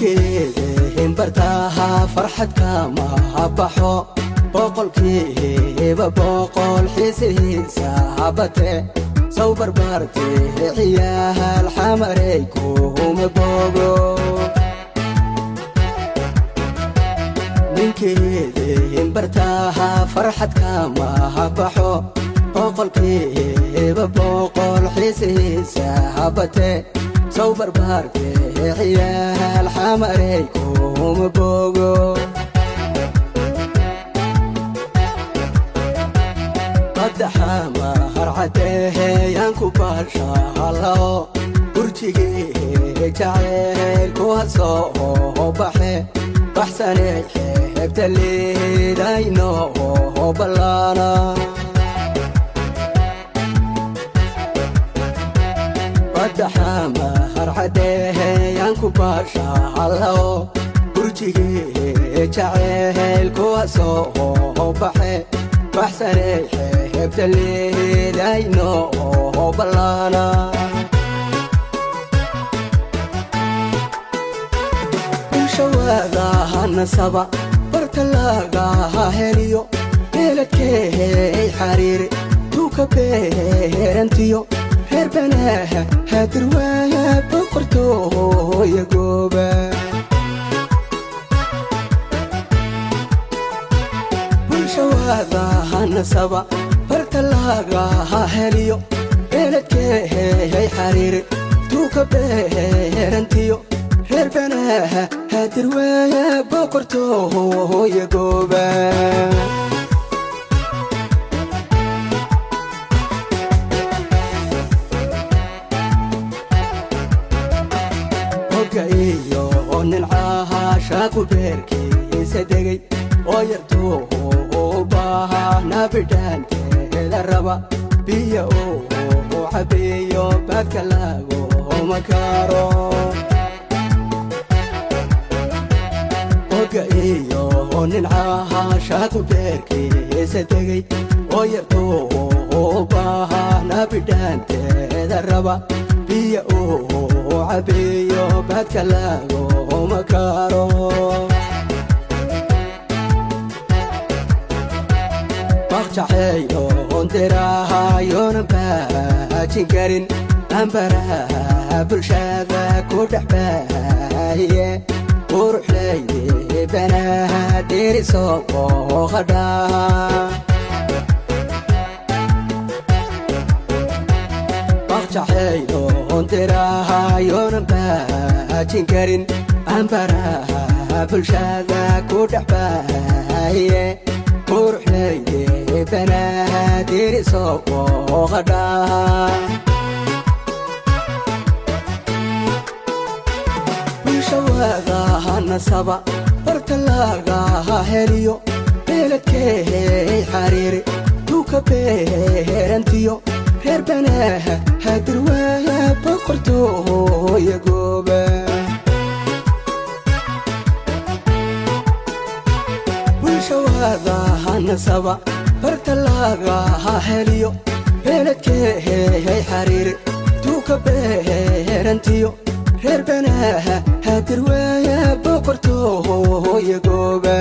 Ninkeedin bartaaha farxadka ma baxo, 100% xiisihiisa habate. Saw barbaarte ciyaal Xamarey kuma bogo. Ninkeedin bartaaha farxadka ma baxo, 100% xiisihiisa habate. Saw barbaarte ciyaal Xamarey kuma bogo. Qadaxama harcadeeyaan ku baashaallao, burjigii jaceyl ku hasoo baxe. Baxsaney xeebta liidayno ballaana. Qadaxama harcadeeyaan ku baashaallao, burjigii jaceyl ku hasoo baxe. Baxsaney xeebta liidayno ballaana. Bulshawaadaha nasaba barta lagaha heliyo, beeladkeey xariiri tuuka beerantiyo, reer banaaha hadirwaa boqortooya gooba. Bulshawaadaha nasaba barta lagaha heliyo, beeladkeey xariiri tuuka beerantiyo, reer banaaha hadirwaaya boqortooya gooba. Hogga iyo nincaha shaaku beerkiisa degay oo yartuu u baahana bidhaanteeda raba, biyo uu cabiyo baadka laguma karo. Hogga iyo nincaha shaaku beerkiisa degay oo yartuu u baahana bidhaanteeda raba, biyo uu cabiyo baadka laguma karo. Baqjaceeyoon dirahayoonan baajin karin, ambaraha bulshada ku dhex baahiye. Quruxleydi banaha diriso booqadhaha. Baqjaceeyoon dirahayoonan baajin karin, ambaraha bulshada ku dhex baahiye. Quruxleydi banaha diriso booqadhaha. Bulshawaadaha nasaba barta lagaha heliyo, beeladkeey xariiri tuuka beerantiyo, reer banaaha hadirwaa boqortooya gooba. Bulshawaadaha nasaba barta lagaha heliyo, beeladkeey xariiri tuuka beerantiyo, reer banaaha hadirwaaya boqortooya gooba.